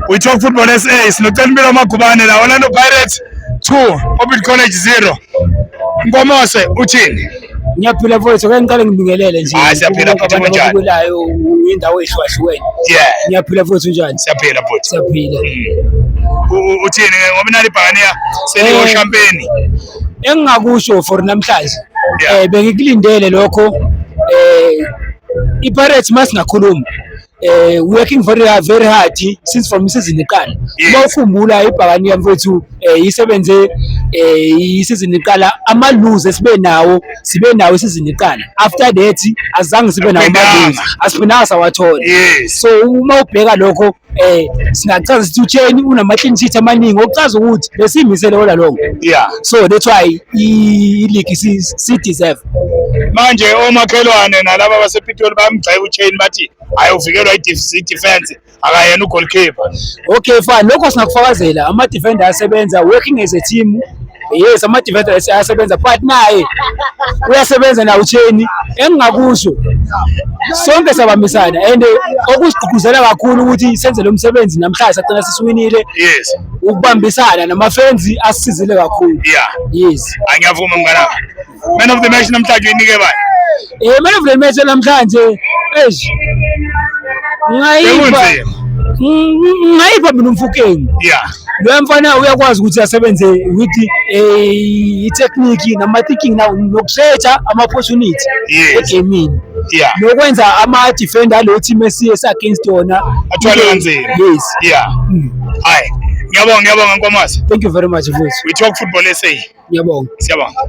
We Talk Football SA, sinocela impilo Magubane la. Orlando Pirates 2, Orbit College 0. Nkomose, uthini? Ngiyaphila mfowethu, ake ngiqale ngibingelele nje. Hayi, siyaphila Kubo futhi, abantu kunjani? ababukelayo indawo ehlukahlukene. Ngiyaphila mfowethu, unjani? Siyaphila futhi. Siyaphila. Uthini ngoba inali ibhakaniya seliwo champagne? Engingakusho for namhlanje, bengikulindele lokho. iPirates, masingakhuluma, working very hard, very hard since from season iqala. Uma ukhumbula ibhakaniya mfowethu, isebenze isizini iqala, ama lose esibe nawo, sibe nawo isizini iqala. After that azange sibe nawo ama lose, asiphindanga sawathola. So uma ubheka lokho, singachaza sithi uChaine unama clean sheet amaningi, okuchaza ukuthi besiyimisele all along. So that's why i-league si deserve. Manje omakhelwane nalaba basePitoli bayamgxeka uChaine, bathi hayi, uvikelwa i-defense, akayena ugoalkeeper. Okay, fine, lokho singakufakazela. Ama-defender asebenza, working as a team. Yes, ama-defender ayasebenza, but naye uyasebenza nawo uChaine. Engingakusho, sonke sabambisana and okusigqugquzela kakhulu ukuthi senze lo msebenzi namhlanje sagcina sisiwinile, ukubambisana nama-fans asisizile kakhulu. Yes. Angiyavuma mnganami. Man of the match namhlanje uyinike bani? Man of the match namhlanje, eish, ngayipha Bekunzima. Ngayipha mina uMofokeng. Loya mfana uyakwazi ukuthi asebenze with i-technique nama-thinking nokusetha ama-opportunity egamini nokwenza ama-defender alo team esiye against yona athwale kanzima. Yes. Yeah. Hayi. Ngiyabonga, ngiyabonga, Nkomose. Thank you very much, mfowethu. We Talk Football SA. Ngiyabonga. Siyabonga.